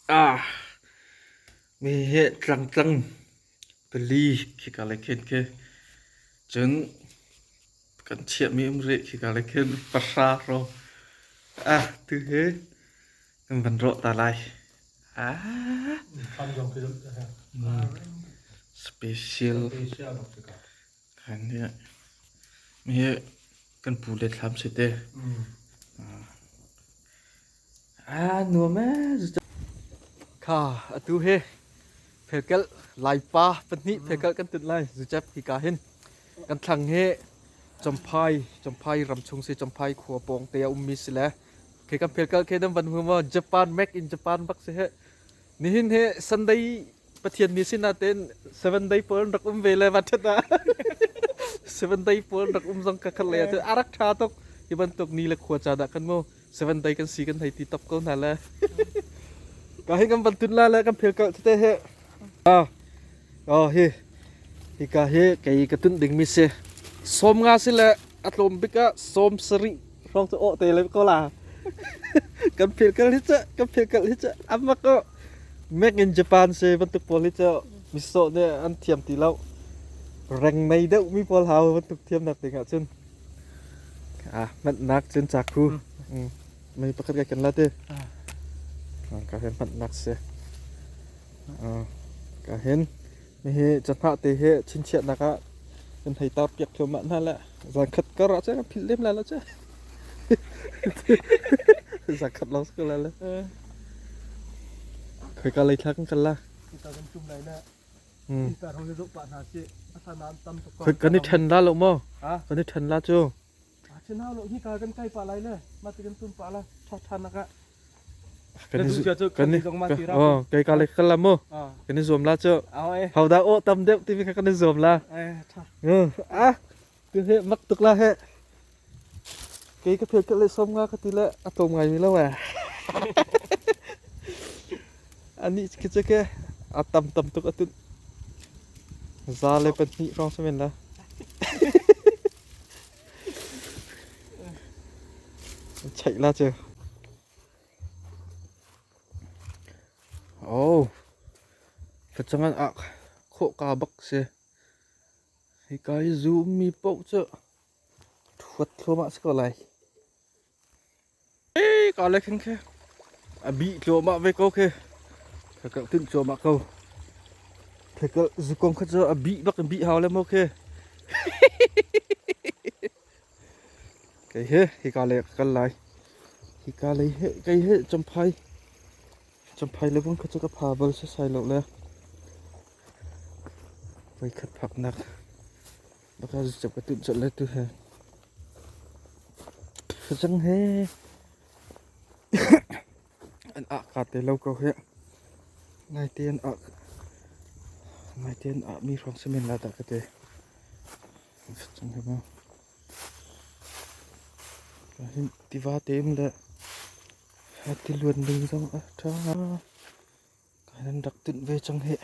Ah, mi hi tlangtlang pali khika lei khin khi cun kan chiahmi um rih khika lei khin pahra hrawng. Ah, tu hi kan van rawh ta lai. Ah, Thlam zong khi special special bak si ka. Kan hi mi hi kan pu le thlam si te. Ah, nuam ee. Kha, atu hi phelkelh Laipa pahnih phelkelh kan tut lai. Zucep hika hin kan thlang hi Champhai, Champhai ram chung si Champhai khua pawng te a ummi si le khi kan phelkelh khi nan van hmu maw Japan make in Japan bak si he. Nihin hi Sunday Pathian ni sin natin seven day pawl rak um ve le va ṭhat ah seven day pawl rak um zong ka khat lei ah a rak ṭha tuk hi bantuk ni le khua ca dah kan mu seven day kan si kan hei ti top ko hna le ka hi kan van tun la le kan phel kal tete he ah oh hi hi ka hi kei ka tun ding mi si som nga si le a tlawm bik ah som sarih hrawng cu aw te le ko la kan phel kal hi cha kan phel kal hi cha amak ko Make in Japan si bantuk pawl hi cu misawh nih an thiam ti lo. Reng nei deuh mi pawl hau bantuk thiamnak ding ahcun. Ah, hmanhnak cun cakhu. Mm. Mei pakhat kai kan la te. Ka hin hmanhnak si. Ka hin mihi cahnah te hi chinchiahnak ah kan hei tar piak thluahmah hna le zan khat kar ah cun kan philh lem lai lo cu. Zan khat lawng si ko lai le. Khoika lei thla kan kal la? Kita kan tum lai le. Kita hong zoh pah hna si. Asa nan tam tuk ko. Kan i then la lo maw? Kan i then la cu. A chinau lo hi ka kan kai pah lai le. Ma ti kan tum pah la. Tha tha nak ah. Kan i kan i oh kai ka le kal la mu. Kan i zuam la cu. Hauda o tam deuh ti kha kan i zuam la. Ah tu he mak tuk la he. Kei ka phel ka le som nga ka ti le a tlawm ngai mi lo eh. Ani khi che ke a tam tam tuk atun. Za le pahnih hrawng samen la. Cheih la cu. Oh, facang an ak khawh ka bak si. Hika hi zu ummi paoh cu ṭhuat thluahmah si ko lai. Ee, ka le khin khi. A bih tluahmah ve ko khi. Ka tinh cuahmah ko. Phekal zukong kha cu a bih bak in bih hau le maw khi. Kei he hika le ka kal lai. Hika lei he kei he Champhai Champhai le bang kha cu ka pha bal sasai lo le. Voikhat phaknak baka zucap ka tunh colh le tu he. Facang he an ah ka te lo ko he. Ngaite an ah ngaite an ah mi hrawng si men la dah ka te. Facang he ma. Hin tiva te um le tiluan ding zong a ṭha. Kan rak tinh ve cang hi.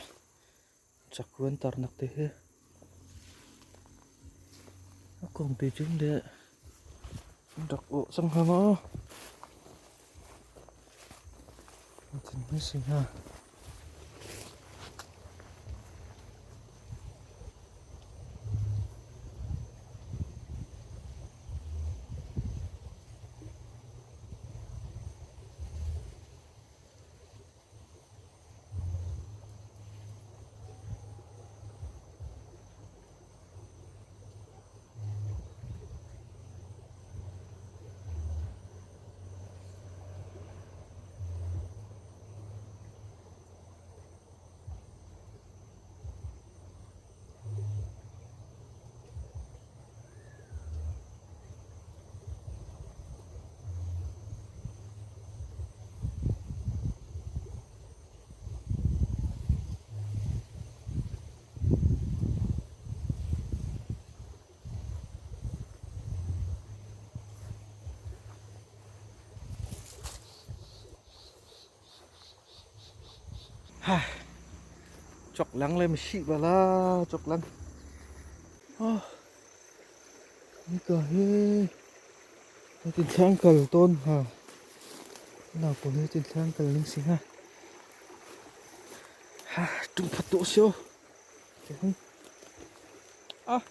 Cakuan tarnak te hi. A kongpi cung le rak awh cang hnga maw? Tin hi si hnga. Chok lang le masi bala chok lang. Oh. Nika hi tin thlang kal tawn ha. Na pawl hi tin thlang kal ning si ha. Ṭum phat tuah sio. Ah.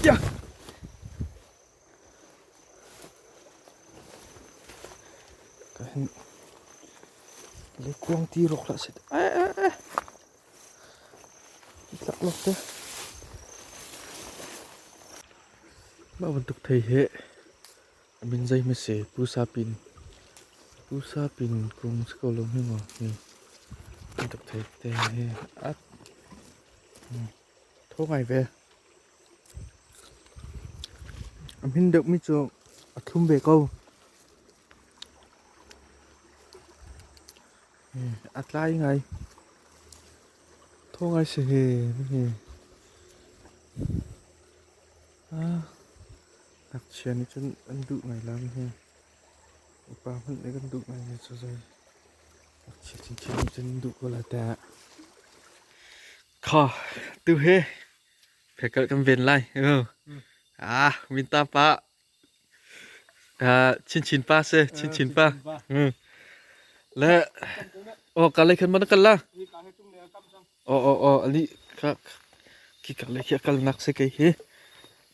Ya. Ka hin leikuang ti rawk hlah seh. Eh eh eh. Tlak lawk te. Mah bantuk thei hi a min zeihmanh si Pusapin Pusapin kung si ko lo hme maw hi bantuk thei te hi a thaw ngai ve. A hmin deuhmi cu a thlum ve ko. A tlai ngai. Thaw ngai si hi. Ngakchia nih cun an duh ngai la hi. Upa hmanh nih kan duh ngai mi cu zei. Ngakchia chinchin nih cun an duh ko lai teh. Kha tu hi phekal kan ven lai. Ah, minta pa. Chinchin pa si, chinchin pa. Le oh ka lei khan man kal la. Oh oh oh ali kha khi ka lei khi kal nak se kei hi.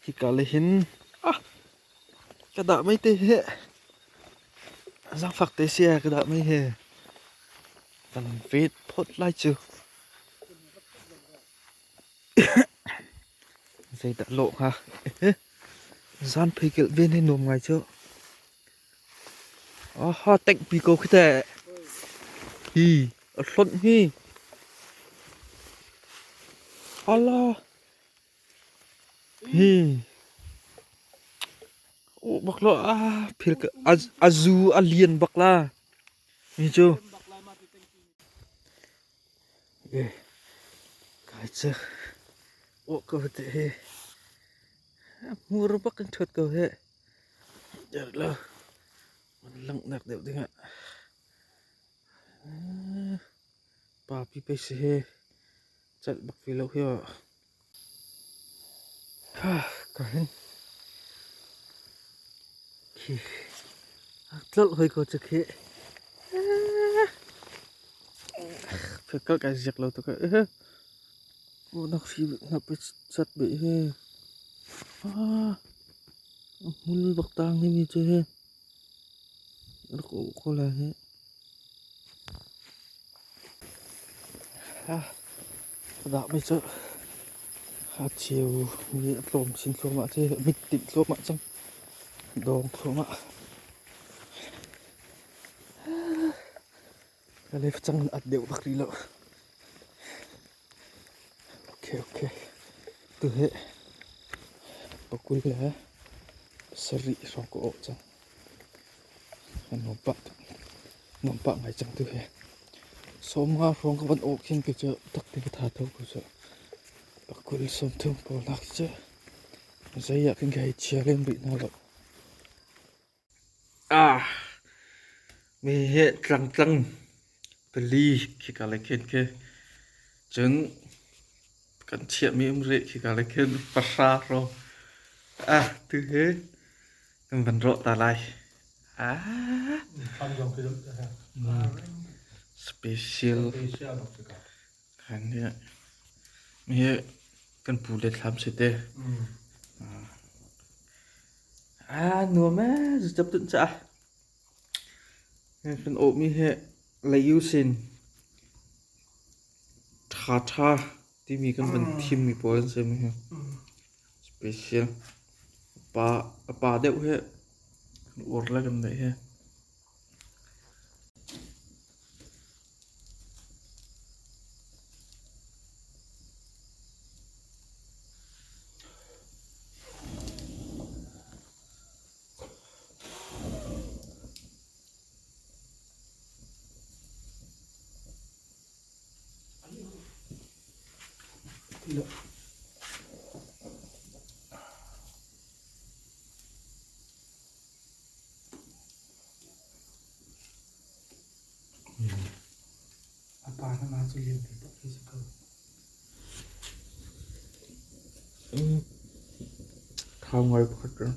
Khi ka lei hin ah ka dah mai te he. Zangfak te sia ka dah mai he. Kan vet phot lai chu. Zeidah lawh hnga? Zan pheikelh ven hi nuam ngai cu. Aha, tengpi ko khi teh. Hi, a hlonh hi. Ala. Hi. Oh, bak lo ah, phil ka a zu a lian bak la. Mi cu. Kai cu awh ko te hi hmur bak in ṭhut ko hi der lo an langhnak deuh dingah pa pi pei si hi celh bak ve lo hi aw ka hin khi tlolh hoi ko cu khi Phekal kai ziak lo tuk eh. Nak fi nak pe chat be he. Ah, hmul bak tang hi mi chu he. Rak ko la he. Ah, dah mi chu a cheu mi a tlawm chin thluahmah che mit tinh thluahmah cang. Dawng thluahmah. Ka le facang in at deuh bak rih lo. Okay, okay. Tu hi pakul le sarih hrawng ka awh cang. Nuam pah nuam pah ngai cang tu hi. Sawmnga hrawng ka van awh khin ke cu tak te ka tha tho ko cu. Pakul 30 pawl nak cu zei ah khin ka hei chia lem rih hna lo. Ah, mi hi tlangtlang pali khika lei khin khi cun kan chiahmi um rih khika lei khin pahra hrawng. Ah, tu hi kan van rawh ta lai. Ah, special kan hi mi hi kan pu le thlam si te. Aa nuam ee zucap tunh caah. Kan awhmi hi Leusin ṭhaṭha timi kan van thimmi pawl an si mi hi. Special. Pa, a pa deuh hi kan uar le kan neih hi. A pa na ma cu lian ve bak khi si ko. Thau ngai pakhat ram.